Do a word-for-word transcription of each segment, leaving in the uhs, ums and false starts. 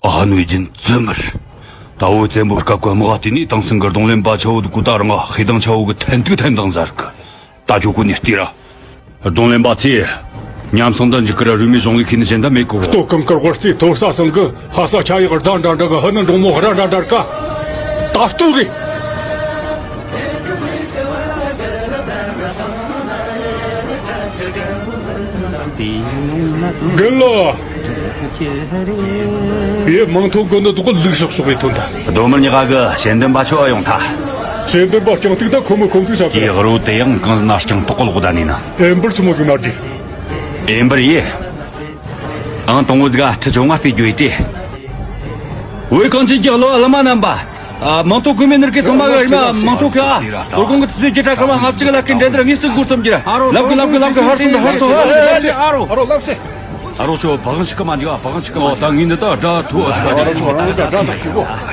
ཨ་ནུ་རྒྱུན་བཙུན་མར། ད་བོད་བཙན་པོ་སྐབས་ཀྱི་དམག་དེ་ནས་དེང་སང་གི་རྡུང་ལེན་པ་ཆ་བོ་དགུ་ད་རང་ང་ཤེས་དང་ཆ་བོ་གི་ཐན་ཏུ་ཐན་དང་ཟེར་གི། ད་ཁྱོད་ཀུན་ནས་བལྟས་ར། རྡུང་ལེན་པ་ཚོས་ཉམས་སོང་དུ་འཇུག་གི་ར། རུས་མེད་གཞུང་ལུགས་ཁྱེར་ནས་གཞན་དུ་མེད་གི། ལྟོ་གང་དཀར་དབར་རྩིས་ཐོར་ས་སང་གི། ཧ་ས་ཆ་ཡག་རྫ་འདྲ་འདྲ་གི། ཧ་ནི་འབྲོང་མོ་ར་འདྲ་འདྲ་ག། ད་ལྟོ་གི། དེ་ཡང་ན་དུང་། རྒན་ལགས། ཡེ་མང་ཐོག་གི་ནི་དུག་ལུག་ཤོག་ཤོག་ཡེ་ཐོན་ཐལ། རྡོ་མར་ཉག་ག་གི་ཞལ་འདོན་པ་ཆོ་ཨ་ཡོང་ཐལ། ཞལ་འདོན་པ་རྐྱང་ཐུག་ད་ཁོ་མོ་ཁོམ་ཚུགས་ཤག་གི། རི་བོ་དེ་ཡང་གང་ན་རྐྱང་ཐོག་གོ་ལོག་ད་ནི་ན། ཨེམ་བར་ཆི་མོ་ཟིག་ན་རྒྱུ། ཨེམ་བར་ཡེ། ཨང་དང་བོ་ཟིག་ཁྲི་བཅོ་ལྔ་སྤེལ་རྒྱུ་ཡེ་ཏེ། བོད་གངས་ཅན་གྱི་གླུ་བ་བླ་མ་རྣམ་པ། ཨ། མང་ཐོག་གོ་མེ་ནུར་གི་ཚང་མ་གི་རིམ་པ་མང་ཐོག་གི། ཨ། དོ་དགོང་གི་དུས་ཚོད་བརྒྱད་ཕྲག་སྐར་མ་ལྔ་བཅུ་གི་ལ་ཁའི་འགྲན་བསྡུར་དངོས་སུ་འགོ་རྩོམ་རྒྱུ་ར། ལབ་གི་ལབ་གི་ལབ་གི། ཧར་སོང་དང་ཧར་སོང་། ཨ་རོ་ལབ་སེ། ཨ་རོ་ཆོ་བག་ཤི་ཀི་མ་འཇིག་ཨ། བག་ཤི་ཀི་མ། ད་ངས་འདི་ད་དགྲ་ཐུ་ཨ།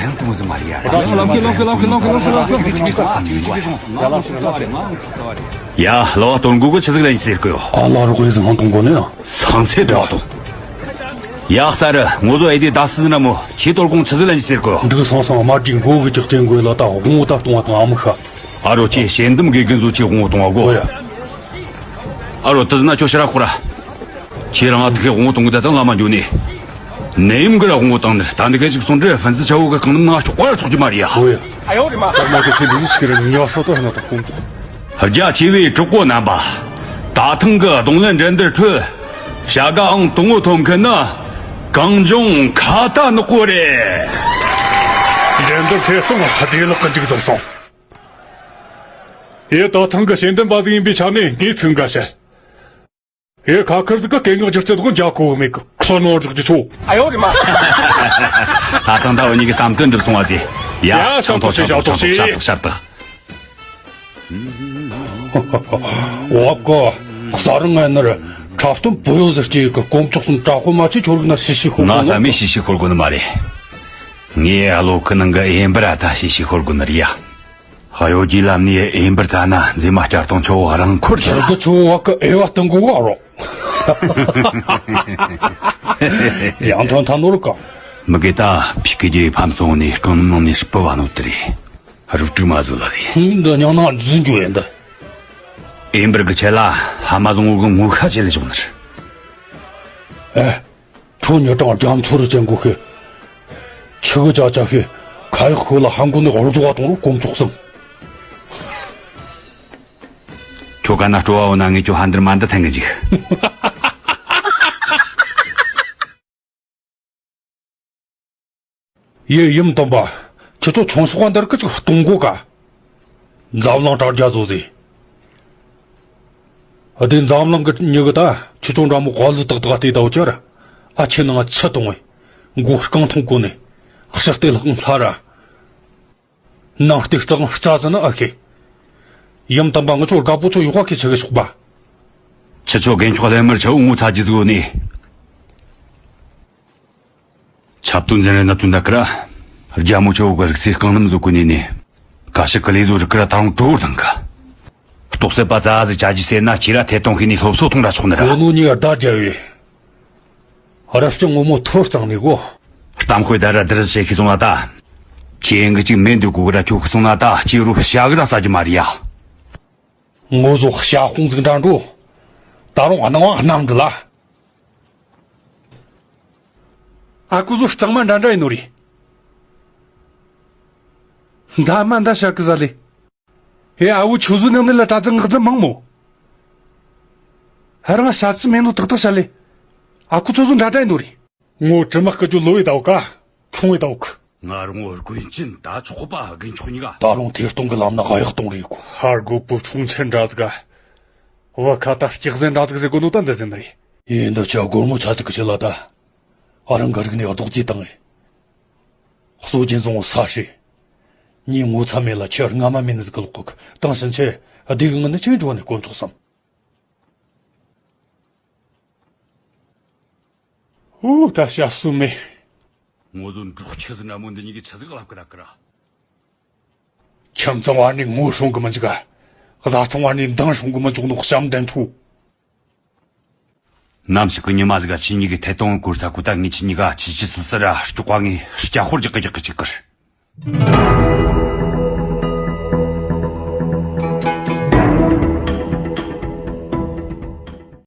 ཡང་དུ་མོ་ཟི་མ་རི་ཡ། ལབ་གི་ལབ་གི་ལབ་གི་ལབ་གི་ལབ་གི་ལབ་གི། ཡ། ལ་བ་དོན་གོ་གི་ཆི་ཟིག་ལན་ཟེར་གི་ཡོད། ཨ་ལ་རོགས་ཡེ་ཟི་ཧང་དུང་གོ་ནི་ཡང་། སང་སེ་དོ་དོ། ཡག་ས་རི་ངོ་ཟོ་ཨེ་དེ་ད་སི་ན་མོ་ཁྱེད་དོར་གོང་ཆི་ཟི་ལན་ཟེར་གོ། འདུག་སང་སང་དམར་གྱི་མགོ་གི་ཅག་ཅན་གོས་ལ་ད་དབང་བོ་ད་གཏོང་བ་དང་ཨ་མི་ཤ། ཨ་རོ་ཆེ་ཞེན་དུམ་གེ་གན་བཟོ་ཆེ་དབང་བོ་གཏོང་བ་གོ། ཨོ་ཡ། ཨ་རོ་དི་ཟི་ན་ཁྱོ་ཤ་ར་ཁོ་ར། ཁྱེད་རང་ཨ་དི་ཁེ་དབང་བོ་གཏོང་གི་ད་དང་ལ་མ་འཇོ་ནི། ནེ་ཡིམ་གི་ར་དབང་བོ་བཏང་ནི་ད་འདི་གེ་ཅིག་སོང་འདྲེ་ཧྥན་སི་ཆ་བོ་གི་གང་ནམ་ན་ཆོག་པར་ཚོགས་ཀྱི་མ་རེད་ཡ། ཨོ་ཡ། ཨ་ཡོ་རེ་མ། ད་མ་གི་ཁེ་འདི་ཟི་ཆི་གི་ར་ཉོ་སོ་ཏོ་ཧ་ན་ཏོ་ཁོང་ཏོ། རྒྱ་ཆེ་བའི་གྲོགས་པོ་རྣམ་པ། ད་ཐེངས་ཀྱི་རྡུང་ལེན་འགྲན་བསྡུར་ཁྲོད་བྱ་དགའ་ཨང་དང་པོ་ཐོབ་མཁན་ནི་གངས་ལྗོངས་ཁ་ཏ་ནག་པོ་རེད། འགྲན་བསྡུར་ཐད་གཏོང་བདེ་བླག་གི་མཇུག་རྫོགས་སོང་། ཡེ་ད་ཐེངས་ཀྱི་ཞལ་འདོན་པ་ཟིག་ཡིན་པའི་ཆ་ནས་ངས་ཚིག་འགའ་བཤད། ཡེ་ཁ་ཁར་ཟིག་གི་སྐད་ངག་སྒྱུ་རྩལ་དགོན་རྒྱ་གོ་མེད་གི་ཁ་ནོར་རྒྱག་རྒྱུ་ཆོ། ཨ་ཡོ་རེ་མ། ད་ཐེངས་ད་འུ་གཉིས་ཀྱི་བསམ་དོན་འགྲུབ་སོང་བ་ཟེ། ཡ། ཡ་ཤང་ཐོག་ཤེས་ཤང་ཐོག་ཤེས་ཤར་དག་ཤར་དག། བ་གོ། གསར་ངན་ནར་འཁྲབ་སྟོན་བུ་ཡོད་ཟེར་སྐྱེས་ཀྱི་དཀོན་མཆོག་གསུམ་དྲག་པོ་མ་ཆེ་ཁྱོད་རིག་ན་ཤི་ཤི་ཤོར་གོ་ང་ས་མེད་ཤི་ཤི་ཤོར་གོ་ནི་མ་རེད། ངའི་ཨ་ལོ་ཁི་ནང་གི་ཨེན་པར་ཨ་ད་ཤི་ཤི་ཤོར་གོ་ནི་རེད་ཡ། ཧ་ཡོ་ཇི་ལམ་ནས་ཨེན་པར་ཙ་ན་མཛེས་མ་བསྐྱར་གཏོང་ཆོ་བ་རང་འཁོར་ཆེ་ལ། ཁྱོད་ཆོ་བ་གི་ཨེ་བ་སྟོན་གོ་བ་རོ། ཡང་ཐོན་ཐ་ནོར་ག། མི་དགེ་ད་ཕི་ཀི་ཇེ་ཕམ་སོང་ནས་རྐང་ནང་ནས་སྤི་བ་ནོ་དེ་རེད། རུ་དྲུག་མ་བཟོ་ལ་ཟིན། འདི་ཉང་ན་རྫུན་རྒྱུ་ཡིན་འདི། ཨེམ་བར་གི་ཆེད་ལ་ཧ་མ་བཟང་བོ་གི་ངོ་ཤ་ཆེ་ལ་བྱུང་ནི་རེད། ཨེ། ཁྲོ་ཉི་གྲང་རྒྱ་མཚོ་རུ་ཅན་གོ་ཤེ། ཆི་གི་ཅག་ཅག་ཤེ། ཁ་ཡག་ཤོ་ལ་ཧ་མགོ་ནི་ཧོར་རྫོགས་བ་དང་རུ་དཀོན་མཆོག་གསུམ། ཁྱོ་ག་ན་སྤྲོ་བ་འོ་ན་ངས་ཁྱོ་ཧ་འདིར་མ་འདི་ཐན་གི་འཇིག། ཡེ་ཡིམ་དམ་པ། ཁྱེད་ཚོ་ཆུང་ཤོག་པ་འདིར་ཀི་ཅིག་གཏོང་དགོ་ག། འཛམ་གླིང་དྲ་རྒྱ་བཟོ་ཟེ། ཨ་དེ་འཛམ་གླིང་གི་མྱི་གི་ད་ཁྱེད་ཚོ་འདྲ་མོ་དཔའ་ལུ་ཏག་ཏག་བལྟས་ད་འོ་ཅི་ར། ཨ་ཆེ་ནང་ཆུ་གཏོང་བས། མགོ་རྐང་འཐུང་གོ་ནས། ཕྱི་ལྟས་ལྷག་ལྷ་ར། ནང་ལྟས་གཙང་རྩ་ཟིན་ན་ཨ་ཁེ། ཡིམ་དམ་པ་ང་ཚོ་དགའ་པོ་ཚོ་ཡོག་པ་ཁེ་ཆེ་གི་ཤོག་པ། ཁྱེད་ཚོ་རྒན་མཆོག་ལས་མར་ཆ་འུ་ངོ་ཚ་རྒྱུ་ཟིག་ཡོད་ནི། ཆབ་ཏུ་འཛིན་རེ་ན་དུན་ད་ཀི་ར། རྒྱ་མོ་ཆོ་གི་རིག་རྩལ་རྐང་སྣམ་བཟོ་གོ་ནི་ནི། ཀ་ཤི་ཀི་ལི་བཟོ་རིག་ཀི་ར་ད་རུང་གྲོ་བུར་དང་གི། ལྟོགས་སེ་པ་ཙ་ཟིག་ཅ་ཇི་ཟེར་ན་ཁྱེད་ར་ཐད་གཏོང་ཤེས་ནི་སློབ་གསོ་གཏོང་ར་ཆོག་ནི་ར། འོ་ནོ་ཉི་ཡར་ད་རྒྱ་བའི། རབ་ཅིག་ངོ་མོ་ཐོར་གཙང་ནི་གོ། གཏམ་དཔེ་ད་ར་དིར་བྱེད་ཤེས་སོང་ན་ད། ཁྱེད་ཡིན་གི་ཅིག་མེད་འདུག་གོ་གི་ར་ཁྱོ་ཤི་སོང་ན་ད་ཁྱེད་རུ་བྱ་གི་ར་ཟ་རྒྱུ་མ་རེད་ཡ། ངོ་ཟོ་ཤ་ཁོང་ཟིག་འདྲ་འགྲོ། ད་རུང་སྣང་བ་སྣང་འདི་ལ། ཨ་ཁུ་ཟོ་གཙང་མ་འདྲ་འདྲ་ཡིན་ནོ་རེད། མདའ་མ་མདའ་བྱ་གི་ཟ་ལེ། ཨེ་ཨ་བོ་ཆུ་ཟོ་ནང་ནི་ལ་གྲྭ་ཚང་ངག་རྫི་མང་མོ། ཧ་རང་བྱ་ཅི་མེད་ནོ་ཏག་ཏག་བྱ་ལེ། ཨ་ཁུ་ཚོ་ཟོ་འདྲ་འདྲ་ཡིན་ནོ་རེད། ངོ་དྲི་མ་སྐུ་རྒྱུ་ལོ་བའི་ཟླ་བ་ཀ་ཁྱུང་བའི་ཟླ་བ་ཁུ། ང་རང་ངོ་དགོན་ཆེན་ད་ཆོག་པ་རྒན་ཆོག་གཉིས་ཀ་ད་རུང་ཐེར་གཏོང་གི་ལམ་ན་ག་ཡག་གཏོང་རེད་གོ། ཧར་རྒོད་པོ་ཁྱུང་ཆེན་འདྲ་ཟིག་ག་བུ་ཁ་ད་སྐྱག་ཟན་འདྲ་ཟིག་ཟེར་གོ་ནོ་ད་འདི་ཟིན་རེད། ཡིན་འདི་ཆ་སྒོར་མོ་ཆ་ཅིག་གི་ཆེད་ལ་ད། ཨ་རང་ག་རིག་ནས་རྡོག་རྫིས་བཏང་ངས། སྲོལ་རྒྱུན་བཟང་བོ་ས་ཧྲི། ངའི་ངོ་ཚ་མེད་ལ་ཁྱེད་རྔ་མ་མེད་ནི་ཟིག་གི་ལོག་གི་བཏང་ཕྱིན་ཆད་བདེ་གི་ངི་ནི་ཅིག་འགྲོ་ནས་དཀོན་མཆོག་བསམ། ཨུ་ད་བྱ་སུ་མེད། ངོ་ཟོ་འབྲོག་ཆི་ཟིག་འདྲ་མོ་འདི་གཉིས་ཀྱི་ཆི་ཟིག་ལབ་ཀི་ར་ཀི་ར། ཁྱིམ་ཚང་བར་ནས་ངོ་སྲུང་གི་མི་འཇུག་ག་བཟའ་ཚང་བར་ནས་མདང་སྲུང་གི་མི་འཇུག་ནོ་གཤམ་དན་ཁྲོ། ནམ་ཞིག་གི་ཉི་མ་ཟིག་ག་ཁྱེད་གཉིས་ཀྱི་ཐད་གཏོང་གི་གོར་ས་ཁུ་ད་ངས་ཁྱེད་གཉིས་ཀ་ཁྱེད་ཀྱི་སུ་སི་ར་སྐྱོག་པ་ངས་སྐྱ་ཧོར་རྒྱག་གི་རྒྱག་གི་ཅིག་གི།